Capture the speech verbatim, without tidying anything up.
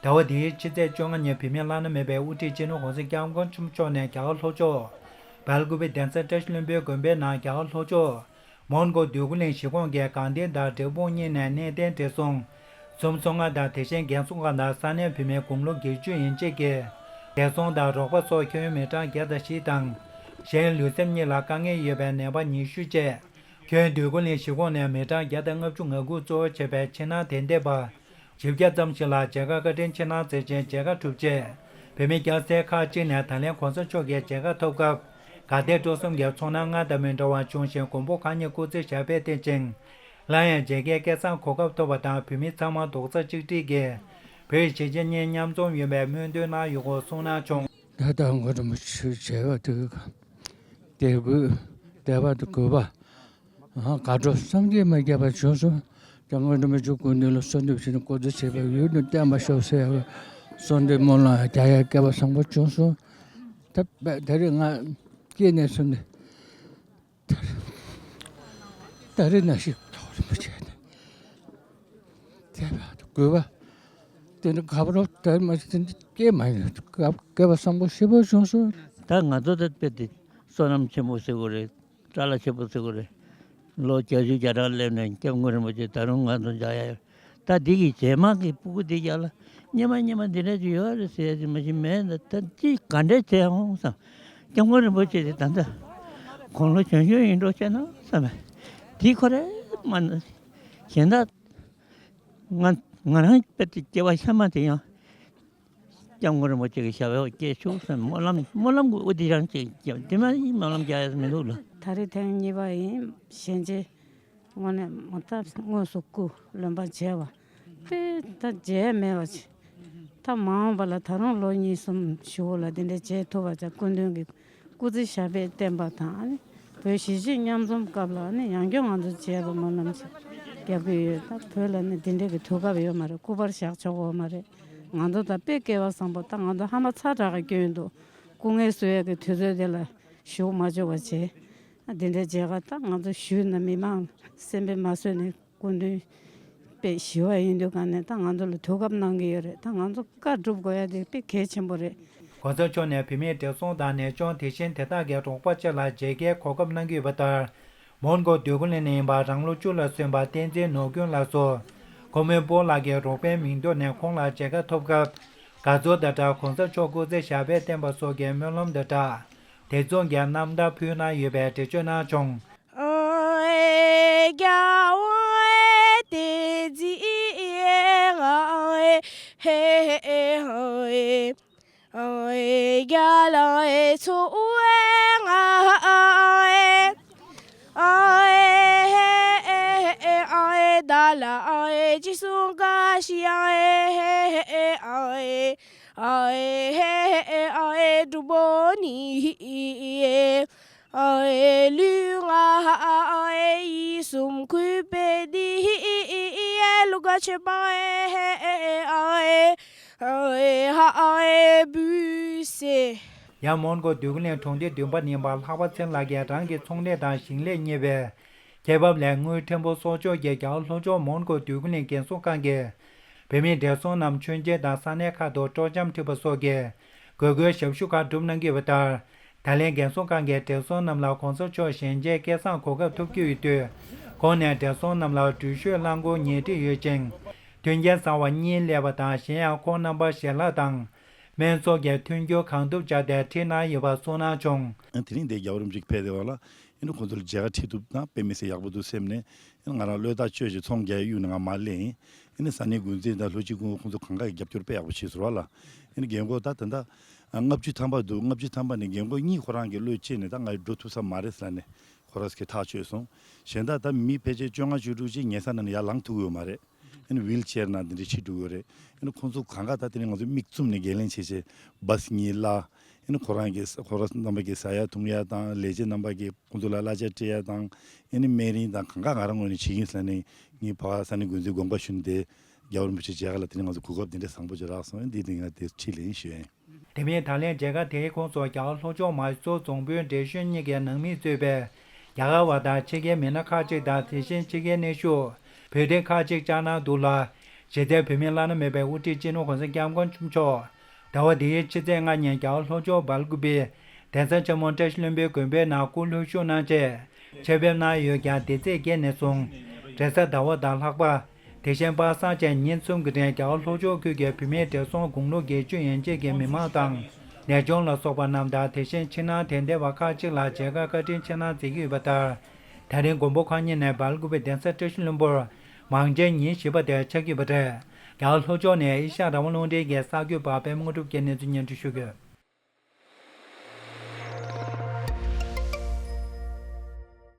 ཟླ་བ་འདིའི་ཕྱི་ཚེས་བཅོ་ལྔ་ཉིན་བོད་མིའི་བླ་ན་མེད་པའི་དབུ་ཁྲིད་སྤྱི་ནོར་༸གོང་ས་༸སྐྱབས་མགོན་ཆེན་པོ་མཆོག་ནས་རྒྱ་གར་ལྷོ་ཕྱོགས་སྦེལ་ཀུ་པེ་གདན་ས་བཀྲ་ཤིས་ལྷུན་པོའི་དགོན་པའི་ནང་རྒྱ་གར་ལྷོ་ཕྱོགས་མོན་གྷོ་འདོད་རྒུ་གླིང་གཞིས་ཁོངས་ཀྱི་དགའ་ལྡན་དང་འབྲས་སྤུངས་གཉིས་ནས་གནས་བརྟན་བགྲེས་སོང་གསུམ་སོ་ལྔ་དང་། དེ་བཞིན་རྒན་གསོ་ཁང་དང་ས་གནས་བོད་མི་དགུང་ལོ་བརྒྱད་ཅུ་ཡན་ཆད་ཀྱི་བགྲེས་སོང་དང་རོགས་པ་སོགས་ཁྱོན་མི་གྲངས་བརྒྱ་དང་བཞི་དང་། གཞན་ལུས་སེམས་གཉིས་ལ་དཀའ་ངལ་ཡོད་པའི་ནད་པ་ཉི་ཤུ་བཅས། ཁྱོན་འདོད་རྒུ་གླིང་གཞིས་ཁོངས་ནས་མི་གྲངས་བརྒྱ་དང་ལྔ་བཅུ་ང་དགུ་གཙོ་བོ་བྱས་པའི་ཕྱི་ནང་དད་ལྡན་པ་བཞི་བརྒྱ་ཙམ་ཞིག་ལ་མཇལ་ཁ་བཀའ་དྲིན་ཆེ་གནང་ཟེར་ཅིང་མཇལ་ཁ་གྲུབ་རྗེས། བོད་མི་སྐྱ་སེར་ཁག་ཅིག་ནས་ད་ལན་གོང་ས་མཆོག་གི་མཇལ་ཁ་ཐོབ་སྐབས་དགའ་དད་སྤྲོ་གསུམ་གྱི་ཚོར་སྣང་སྔར་དང་མི་འདྲ་བ་བྱུང་ཞིང་། མགོན་པོ་གང་ཉིད་སྐུ་ཚེ་ཞབས་པད་བརྟན་ཅིང་། སླར་ཡང་མཇལ་ཁའི་སྐལ་བཟང་གོ་སྐབས་ཐོབ་པ་དང་། བོད་མི་ཚང་མ་རྡོག་རྩ་གཅིག་སྒྲིལ་གྱིས་བོད་གཞིས་བྱེས་གཉིས་མཉམ་འཛོམས་ཡོང་བའི་སྨོན་འདུན་གནང་ཡོད་སྐོར་གསུངས་གནང་བྱུང་། ད་ལྟ་མགོན་རིན་པོ་ཆེ་མཇལ་བ་དེ་དད་གུས་དད་པ་དང་གུས་པ། དགའ་སྤྲོ་བསམ་གྱིས་མི་ཁྱབ་པ་བྱུང་སོང་། ཀྱང་སྔོན་འགྲོ་མི་བཅུ་སྐུ་མདུན་ལ་གསོལ་འདེབས་བྱས་ནས་སྐུ་ཚེ་ཞབས་པད་ཡུན་དུ་བརྟན་པར་ཤོག་ཟེར་ཡག་གསོལ་འདེབས་སྨོན་ལམ་རྒྱག་ཡག་སྐལ་བ་བཟང་པོ་བྱུང་སོང་། ད་ད་རེས་ང་སྐྱེས་ནས་བཟུང་ནས་ད་རེས་ནས་ཤིག་ཐོག་རིན་པོ་ཆེ་ནས་དད་པ་དང་གུས་པ་དེ་འདྲ་དགའ་སྤྲོ་དེ་མ་ཞིག་དེ་འདྲ་སྐྱེས་མ་ཡོང་། སྐལ་བ་བཟང་པོ་ཞེ་པོ་བྱུང་སོང་། ད་ང་ཚོ་ད་དཔེ་དེ་བསོད་ནམས་ཆེན་པོ་ཟེར་དགོས་རེད། དཀྲ་ལ་ཆེ་པོ་ཟེར་དགོས་རེད། ལོ་བརྒྱད་ཅུ་གྱ་གྲངས་སླེབས་ནས་སྐྱབས་མགོན་རིན་པོ་ཆེ་ད་རུང་ང་ཚོ་མཇལ་ཡ་ཡོད། ད་འདི་གི་རྗེས་མ་གི་སྤུ་གུ་འདི་རྒྱག་ལ་སྙེ་མ་སྙེ་མ་འདི་འདྲ་ཅིག་ཡོད་རེད་ཟེར་ཡ་ཅིག་མ་གཞི་མེད། ད་ད་ཅི་ག་འདྲས་བྱས་འོང་བསམ། སྐྱབས་མགོན་རིན་པོ་ཆེ་དེ་ད་ལྟ་དགུང་ལོ་གྱོན་གྱོན་ཡིན་འགྲོ་བྱས་ན་བསམ་པས། དེ་ཁོ་རེ་མ་ན་གཞན་དག་ང་ང་རང་དཔེ་དེ་སྐྱེ་བ་ཤ་མ་དེ་ཡང་། སྐྱབས་མགོན་རིན་པོ་ཆེ་གི་ཞབས་འོག་སྐྱེས་ཆོག་ཟེར་སྨོན་ལམ་སྨོན་ལམ་གྱི་དབུ་དེ་རང་ཅིག་བརྒྱབ། དེ་མ་ཡིན་སྨོན་ལམ་རྒྱག་ཡ་མི་འདུག་ལ། ད་རེས་ཐེངས་གཉིས་པ་ཡིན། གཞན་ཆེ་དངོས་གནས་མ་ཐབས་དངོས་སུ་སྐུ་ལོན་པ་བྱས་པ་དཔེ་ད་བརྗེད་མེད་པ་ཅིག་ད་མ་འོངས་པ་ལ་ད་རུང་ལོ་གཉིས་གསུམ་ཞུ་བ་ལ་དེ་འདྲའི་བྱེད་ཐུབ་པ་ཅིག་སྐུ་མདུན་གྱི་སྐུ་ཚེ་ཞབས་པད་བརྟན་པ་དང་ཨ་ནི་བོད་གཞིས་བྱེས་མཉམ་འཛོམས་སྐབས་ལ་ཨ་ནི་ཡང་བསྐྱར་ང་ཚོ་མཇལ་བའི་སྨོན་ལམ་ཞིག་རྒྱབ་ཀྱི་ཡོད། ད་བོད་ལ་ནི་འདི་འདྲའི་གི་དུས་སྐབས་ཡོད་མ་རེད། སྐུ་པར་བཞག་ཆོག་གི་ཡོད་མ་རེད། ང་ཚོ་ད་དཔེ་སྐལ་བ་བཟང་པོ། ད་ང་ཚོ་ཧ་མ་ཚ་དྲག་གི་སྐྱོན་འདུག་སྐུ་ངལ་གསོ་ཡས་ཀྱི་དུས་ཚོད་དེ་ལ་བཞུགས་མ་བཅུག་པ་བྱས། འདི་འདྲའི་མཇལ་ཁ་ད་ང་ཚོ་ཞུས་ན་མི་མང་སེམས་པ་མ་བཟོད་ནས་སྐུ་མདུན་དཔེ་ཞི་བ་ཡིན་དུས་ག་ནས་ད་ང་ཚོ་ལ་དུས་སྐབས་གནང་གི་ཡོད་རེད། ད་ང་ཚོ་བཀའ་སྒྲུབ་དགོས་ཡ་དེ་དཔེ་གལ་ཆེན་པོ་རེད། གོང་ས་མཆོག་ནས་བོད་མིའི་བགྲེས་སོང་དང་ནད་སྐྱོང་། དེ་བཞིན་དེ་དག་གི་རོགས་པ་བཅས་ལ་མཇལ་ཁའི་གོ་སྐབས་གནང་གི་ཡོད་པ་ལྟར། མོན་གྷོ་འདོད་རྒུ་གླིང་ནས་ཡིན་པ་རང་ལོ་བཅུ་ལ་སོན་པ་བསྟན་འཛིན་ནོར་ཀུན་ལགས་སུ། ཁོ་མོའི་སྤོ་ལགས་ཀྱི་རོགས་པའི་མིང་ཐོག་ནས་ཁོང་ལ་མཇལ་ཁ་ཐོབ་སྐབས། དགའ་ཚོར་དང་སྦྲགས་གོང་ས་མཆོག་སྐུ་ཚེ་ཞབས་པད་བརྟན་པ་སོགས་ཀྱི་སྨོན་ལམ་དང་སྦྲགས། དེ་མཚུངས་ཀྱི་རྣམ་ཐར་ཕུལ་གནང་ཡོད་པའི་འགྲེལ་བརྗོད་གནང་བྱུང་། ཡང་མོན་གྷོ་འདོད་རྒུ་གླིང་གྲོང་སྡེ་བདུན་པ་ནས་ཡིན་པ་ལྷག་པ་ཚེ་རིང་ལགས་ཀྱིས་རང་གི་ཚོང་ལས་དང་ཞིང་ལས་གཉིས་པའི་ཁེ་འབབ་ལས་དངུལ་ཕྲན་བུ་གསོག་འཇོག་གིས་རྒྱ་གར་ལྷོ་ཕྱོགས་མོན་གྷོ་འདོད་རྒུ་གླིང་རྒན་གསོ་ཁང་གི་བོད་མི་བགྲེས་སོང་རྣམས་མཆོད་མཇལ་དང་ས་གནས་ཁག་ཏུ་སྤྲོ་འཆམ་ཁྲིད་པ་སོགས་ཀྱི་དགོས་མཁོའི་ཞབས་ཞུ་ཁག་བསྒྲུབས་གནང་གི་ཡོད་པ་ལྟར། ད་ལན་རྒན་གསོ་ཁང་གི་བགྲེས་སོང་རྣམས་ལ་གོང་ས་མཆོག་ཞལ་མཇལ་སྐལ་བཟང་གོ་སྐབས་ཐོབ་ཀྱི་ཡོད་དུས། ཁོང་ནས་བགྲེས་སོང་རྣམས་ལ་འགྲུལ་བཞུད་རླངས་འཁོར་ཉལ་ཁྲི་ཡོད་ཅིང་། མཐུན་རྐྱེན་བཟང་བ་གཉིས་སླེབས་པ་དང་། གཞན་ཡང་ཁོང་རྣམ་པར་ཞལ་ལག་དང་། སྨན་གསོ་གི་མཐུན་འགྱུར་གང་ཐུབ་བྱས་ཏེ་ཁྲིད་གནང་ཡོད་པ་གསུངས་གནང་བྱུང་། དེ་རིང་འདིར་རྒྱལ་བ་རིན་པོ་ཆེ་ཕེབས་བསྡད་པ་ལ། ཨ་ནི་ཁོང་ཚོ་ལ་མཇལ་ཁ་ཁྲིད་ཐུབ་ན་དཔེ་མི་སྲིད་ཡག་པོ་འདུག་སེམས་ནས། ཨ་ནི་ང་རང་གློད་ཐག་ཆོད་ཅིག་ཚོང་རྒྱག་གཡུག་ནས་ང་མར་སླེབས་ཡིན། ཨ་ནི་ས་གནས་འགོ་འཛིན་དང་ལྷུ་ཅི་ཀུན་ཁོང་ཚོ་གང་ག་གིས་རྒྱབ་སྐྱོར་དཔེ་ཡག་པོ་བྱས་སོང་བ་ལ། ཨ་ནི་རྒན་རྒོན་ད་ད་ལྟ་ལྔ་བཅུ་ཐམ་པ་འདུག་ལྔ་བཅུ་ཐམ་པ་ནས་རྒན་རྒོན་གཉིས་ཁོ་རང་གིས་གློད་བྱས་ནས་ད་ང་འགྲོ་ཐུབ་ས་མ་རེད་ཟེར་ནས་ཁོ་རང་ཚོ་གིས་ཐག་ཆོད་སོང་། གཞན་དག་ད་མི་ཕལ་ཆེར་བཅོ་ལྔ་བཅུ་དྲུག་ཅིག་ཉལ་ས་ནང་ནས་ཡར་ལངས་ཐུབ་ཀྱི་ཡོད་མ་རེད། ཨ་ནི་ཝིལ་ཅེར་ནང་དེ་འདྲ་ཁྲིད་འགྲོ་གི་ཡོད་རེད། ཨ་ནི་ཁོང་ཚོ་གང་ག་ད་དེ་རིང་ང་ཚོ་མིག་བཙུམ་ནས་འགན་ལེན་བྱས་བྱས་བཱས་གཉིས་གླ། ཨ་ནི་ཁོ་རང་གི་ཁོ་རང་རྣམ་པ་གི་ཟ་ཡ་འཐུང་ཡ་དང་། ལས་བྱེད་རྣམ་པ་གི་ཁོང་ཚོ་ལ་གླ་ཆ་སྤྲད་ཡ་དང་། ཨ་ནི་སྨན་རིན་དང་གང་ག་ང་རང་ངོས་ནས་བྱེད་ཀྱི་ཡིན་ཟེར་ནས་ངས་ཕ་ས་གནས་འགོ་འཛིན་དགོངས་པ་ཞུས་ནས་དེ་རྒྱལ་བ་རིན་པོ་ཆེ་མཇལ་ཁ་ལ་དེ་རིང་ང་ཚོ་གོ་སྐབས་འདི་འདྲ་བཟང་པོ་ཅིག་རག་སོང་། འདི་དེ་ང་དེ་ཁྲིད་ལེན་ཞུ་ཡ་ཡིན། དེ་མིན་ད་ལན་མཇལ་ཁ་དེའི་ཁོངས་སུ་རྒྱ་གར་ལྷོ་ཕྱོགས་མཱི་སོར་རྫོང་དཔོན་བགྲེས་གཞོན་གཉིས་ཀྱི་ནང་མིས་གཙོས་པའི་རྒྱ་གར་བ་དང་ཕྱི་རྒྱལ་མི་སྣ་ཁག་ཅིག་དང་། དེ་བཞིན་ཕྱི་རྒྱལ་གནས་བཞུགས་བོད་དོན་ཁག་ཅིག་བཅའ་གནང་འདུག་ལ། གཞི་རྩའི་བོད་མིའི་བླ་ན་མེད་པའི་དབུ་ཁྲིད་སྤྱི་ནོར་༸གོང་ས་༸སྐྱབས་མགོན་ཆེན་པོ་མཆོག་ཟླ་བ་འདིའི་ཕྱི་ཚེས་ལྔ་ཉིན་རྒྱལ་བ་ལྷོ་ཕྱོགས་སྦེལ་ཀུ་པེའི་གདན་ས་ཆེན་མོ་བཀྲ་ཤིས་ལྷུན་པོའི་དགོན་པའི་ནང་སྐུ་ལྷོད་བཞུགས་གནང་རྗེས། ཆེད་ཕེབས་གནང་ཡོད་ཀྱང་འདི་ཚེས་བརྒྱད་ནས་བཟུང་། འབྲས་གཟའ་ཟླ་བ་དང་ལྷག་པ། དེ་བཞིན་པ་སངས་ཆེན་ཉིན་གསུམ་གྱི་རིང་རྒྱལ་བ་ལྷོ་ཕྱོགས་ཁུལ་གྱི་བོད་མིའི་བགྲེས་སོང་དགུང་ལོ་བརྒྱད་ཅུ་ཡན་ཆད་ཀྱི་མི་མང་དང་ལས་སྦྱོང་ལ་སོགས་པ་རྣམས་དང་དེ་བཞིན་ཕྱི་ནང་དད་ལྡན་པ་ཁག་ཅིག་ལ་མཇལ་ཁ་བཀའ་དྲིན་ཆེ་གནང་མཛད་ཀྱི་ཡོད་པ་ལྟར། ད་རིང་མགོན་པོ་གང་ཉིད་ནས་སྦེལ་ཀུ་པེ་གདན་ས་བཀྲ་ཤིས་ལྷུན་པོར་མང་ཆེན་ཉིན་བཞི་པ་དེར་ཆགས་ཀྱི་ཡོད་པ་རེད། རྒྱལ་བ་ལྷོ་ཕྱོགས་ནས་ཨེ་ཤ་ཡ་རང་དབང་རླུང་འཕྲིན་གྱི་གསར་འགོད་པ་པད་མ་དངོས་གྲུབ་ཀྱིས་གནས་ཚུལ་སྙན་སྒྲོན་ཞུ་གི་ཡོད།